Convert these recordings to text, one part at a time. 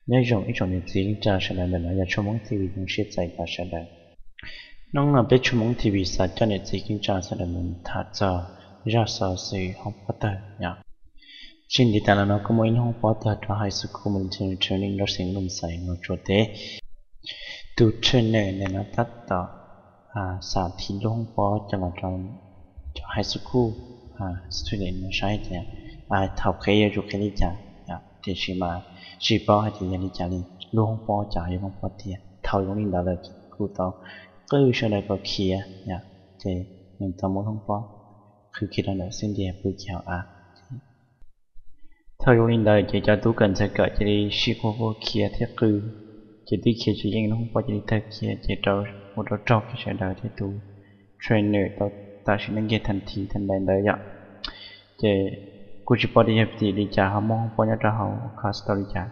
Nyob zoo ib tsoom niam txiv kwv tij sawv daws, ntawm no yog Tshuaj Hmoob T V zoo siab txais tos sawv daws. Hnub no peb Tshuaj Hmoob T V xav coj niam txiv kwv tij sawv daws mus tham txog zaj xov xwm hoob pob tawg yom. Tsis ntev tas los no kuj muaj ib lub hoob pob tawg rau high school Military Training Nursing Home Xais Muas Tsuas teb. Tus trainer ntawm no tab tom xa thib lub hoob pob coj los rau cov high school student no saib tias thaum qheb yuav tsum qheb li cas, tiam sis mas tsis paub hais tias yog li cas li, lub hoob pob cas yuav muaj pob tiag. Thaum zoo li ntawd lawm ces kuj tau qw sawv daws kom khiav, ces nws tau muab lub hoob pob qhwv kiag rau ntawm xub ntiag pw kiag hauv av. Thaum zoo li ntawd ces cov tub kawm ntxhais kawm cia li sib quaj quaj khiav thiab qw, ces twb khiav tsis yeej, lub hoob pob cia li tawg kiag ces ua rau raug kiag sawv daws thiab tus trainer tau tam sim neej kiag tag nrho tag nrho ntawd yom. Ces kuj tsis paub tias yog vim li cas ho muaj hoob pob nyob rau hauv class tau li cas.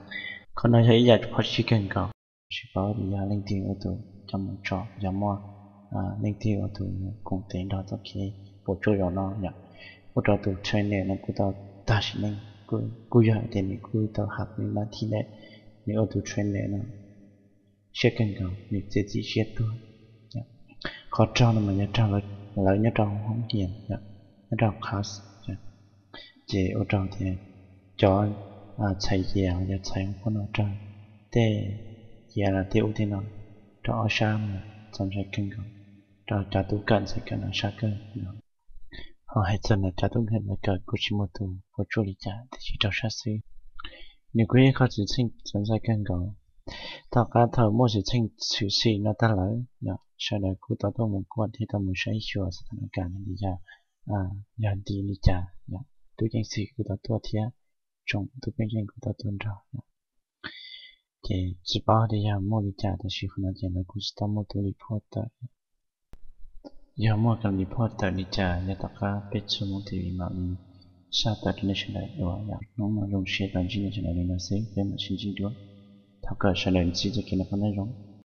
Qhov no yog ib yam qhov tsis kawg nkaus, tsis paub tias yog leej twg ua tus coj mus tso, yog muaj leej twg ua tus mus koom tes nrog txoj kev puas tsuaj zoo no yom, ua rau tus trainer no kuj tau tag sim neej. Kuj yog hais tias nws kuj tau hais li no thiab, nws ua tus trainer no siab kawg nkaus, nws txiav txim siab tuag. Qhov raug no mas yog raug lawv nyob rau hoob hias, nyob rau class, ces ua rau tias cov txhais yas los yog txhais hoob pob no raug tej yas los tej ub tej no rau ob sab mas txaus ntshai kawg nkaus, rau cov tub kawm ntxhais kawm no sab kawg nkaus. Ho hais txog ntawm cov tub kawm ntxhais kawm kuj tsis muaj tus puas tsuaj li cas, tiam sis raug sab xwb. Nws kuj yog ib qho xwm txheej txaus ntshai kawg nkaus. Tom qab thaum muaj xwm txheej tshwm sim no tag lawm, sawv daws kuj tau tuaj mus kuaj thiab tau mus saib xyuas xav tham na kas li yog, yog ntim li cas, tub ceev xwm kuj tau tuaj thiab, tsoom tub ceev xwm kuj tau tuaj nrog. Ces tsis paub tias yog muaj li cas, tab sis qhov no ces lawv kuj tsis tau muaj tus report tawm. Yog muaj tus report tawm li cas, yog tom qab peb Tshuaj Hmoob T V mam li saj tawm rau nej sawv daws dua yom. Hnub no zoo siab tau ntsib nej sawv daws li no xwb, peb mam sib ntsib dua. Thov kom sawv daws ntsib txoj kev noj qab nyob zoo.